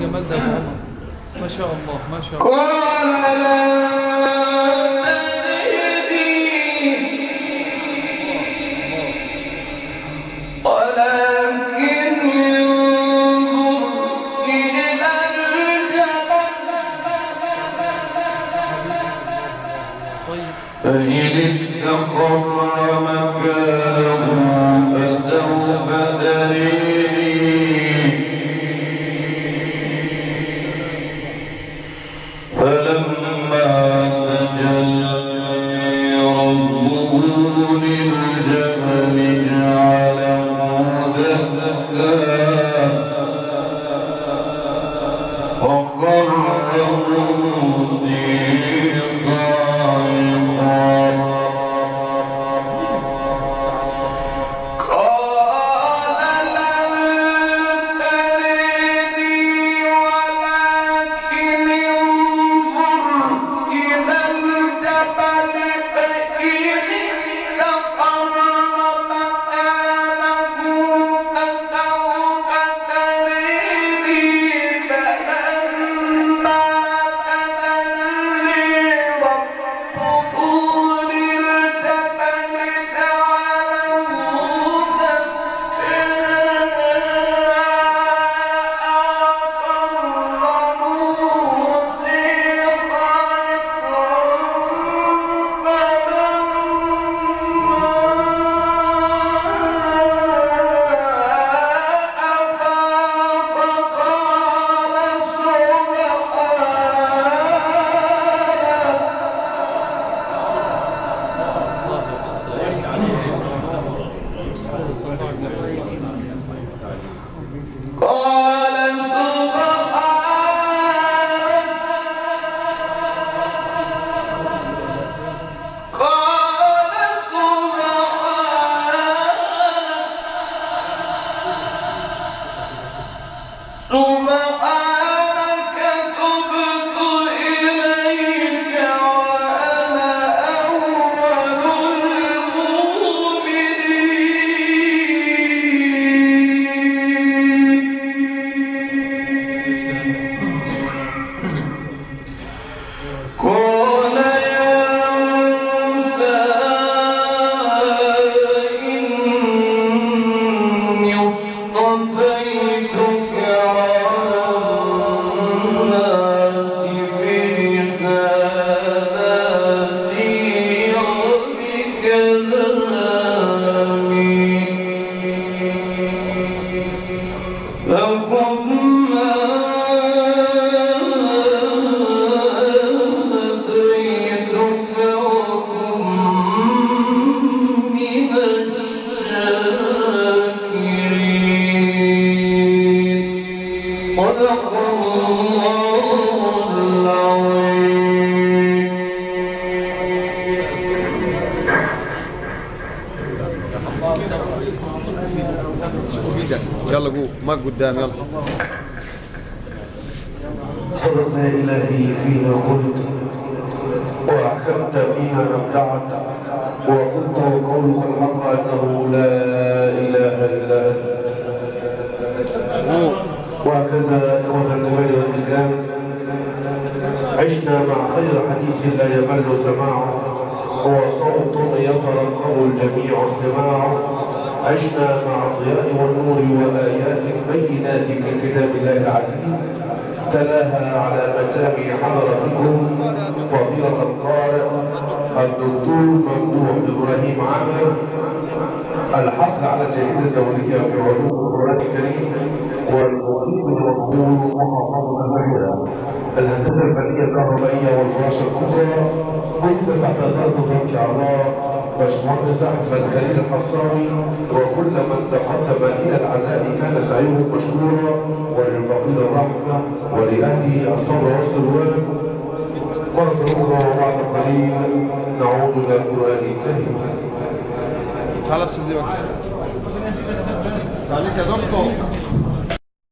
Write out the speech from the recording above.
جمال ده يا أبو عمر، ما شاء الله ما شاء الله. قال فإن استقر مكانه فسوف تريني فلما تجلى ربه للجبل جعله دكا وخر موسى يلا جو ما قدام يلا. صدق إلهي فيما قلت وأحكمت فيما أبدعت وقلت وقولك الحق أنه لا إله إلا أنت. وهكذا إخوة الإيمان والإسلام عشنا مع خير حديث لا يمل سماعه هو صوت يترقب الجميع استماعه. عشنا مع الضياء والنور وآيات بينات من كتاب الله العزيز تلاها على مسامع حضرتكم فضيلة القارئ الدكتور ممدوح إبراهيم عامر الحصل على الجائزة الدولية في علوم القرآن الكريم والمقيم المقبول محافظة البحيرة الهندسة الفنية الكهربائية والفراشة الكبرى ضيف تحت إدارة الدكتور أعضاء باشمهندس أحمد خليل الحصاوي وكل من تقدم إلى العزاء كان سعيه مشكورا وللفقير الرحمة ولأهله الصبر والسلوان. مرة أخرى وبعد قليل نعود إلى القرآن الكريم. تعال افصل دي بقى. عليك يا دكتور.